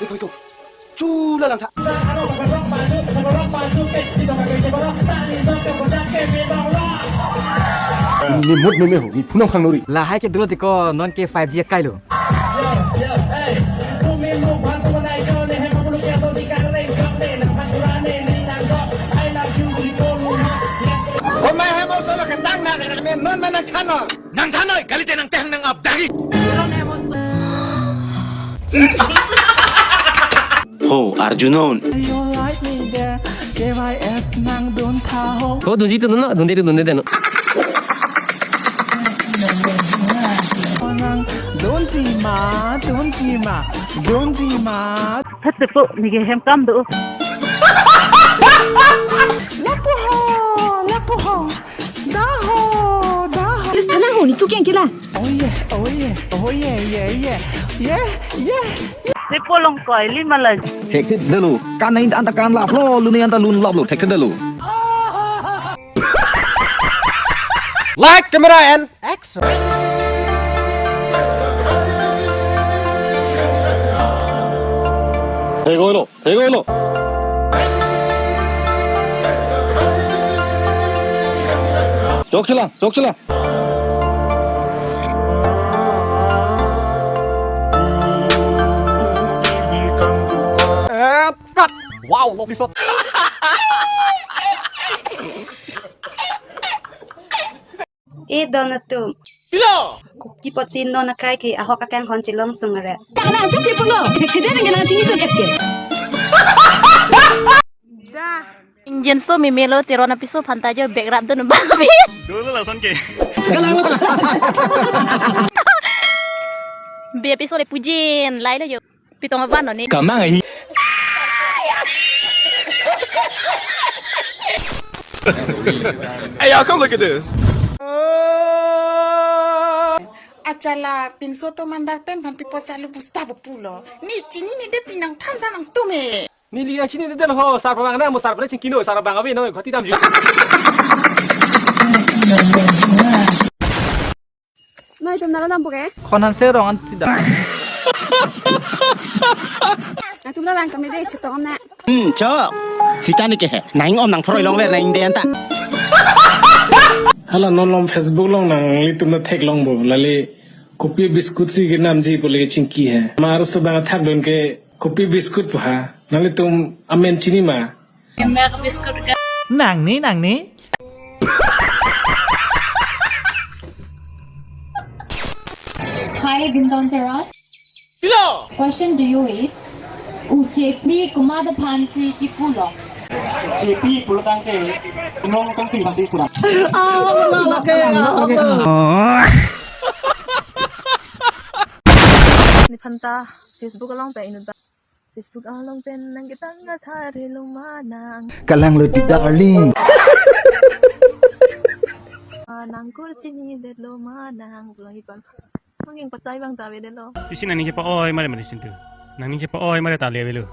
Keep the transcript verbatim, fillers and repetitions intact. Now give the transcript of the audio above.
Koi ko. Chula langtha. Ni mut meme ho, ni phunang phang nori. Lahai ke dolo tiko, non ke five G akai lo. Komai hai mo solo kentang na, non mana khano. Nang thanoi, kalite nang tehang nang abdagi. Ho, Arjunon. You like me there, K Y F nang dun tha ho. Ho, dunji tu no, dunde tu dunde tu no. Nang dunji ma, dunji ma, dunji ma. Phet tepo, nike hem kam do. Lapu ho, lapu ho. Daho, daho. Please, thanang ho, ni chukeng kila. Oh yeah, oh yeah, oh yeah, yeah, yeah, yeah, yeah. Tepo long koi, lima lagi. Hektik dulu. Kan na anta kan laplo, lun na anta lun laplo, hektik dulu. Light, camera, and action. Hey, go lo. Hey, go lo. Chok chila, chok chila. And cut. Wow, lo bisot. Eh, don atum. Pilo! Kopi apotsi non akai ke ahok akanghon chelong sung aret. Tana atum ke pulo. Kede nang nang tinggi tu kede. Dah. Injen so mimelo teron apiso phanta jo bek rap dun babi. Dolo lason ke. Be apiso le pujen, lai lo jo. Pitong aban no ni. Kamang ahi. Hey, y'all, come look at this. Achala, pinso to mandar pen phan pipo chalu busta bo pulo. Ni chininedet ti nang than than nangtum he. Neli chininedet ho, sar pamang na, mo sar pale chingki no, sar bang ave no, khati dam ju. Nai tum nala dam puke? Khonan se rong an sida. Nai tum la bang kami de chitong na. Hmm, chok. Sita ni ke he. Nang om nang phroi longver nang inde anta. Hala non long Facebook long nanglitum na theklong bo lale kopi biscuit si kenamji pule chingki he. Mar so bang thak dun ke kopi biscuit pu ha. Nanglitum amen chini ma. Milk biscuit ka. Nangni, nangni. Hi, Binton Teron. Pilo! Question to you is, uchepi komat aphansi kipulo? Uchepi pulo tangte, nong tangte aphansi pulo. Ni phanta Facebook along pe inut ba. Facebook along pen nang ketang kathar helo ma nang. Kalang lo di darling. Ah, nang kur chinidet lo ma nang. Belum ipon. Mungkin patai bang tawe de lo. Isi nangning chepa-oi mare mare sintu. Nangning chepa-oi mare tali avelo.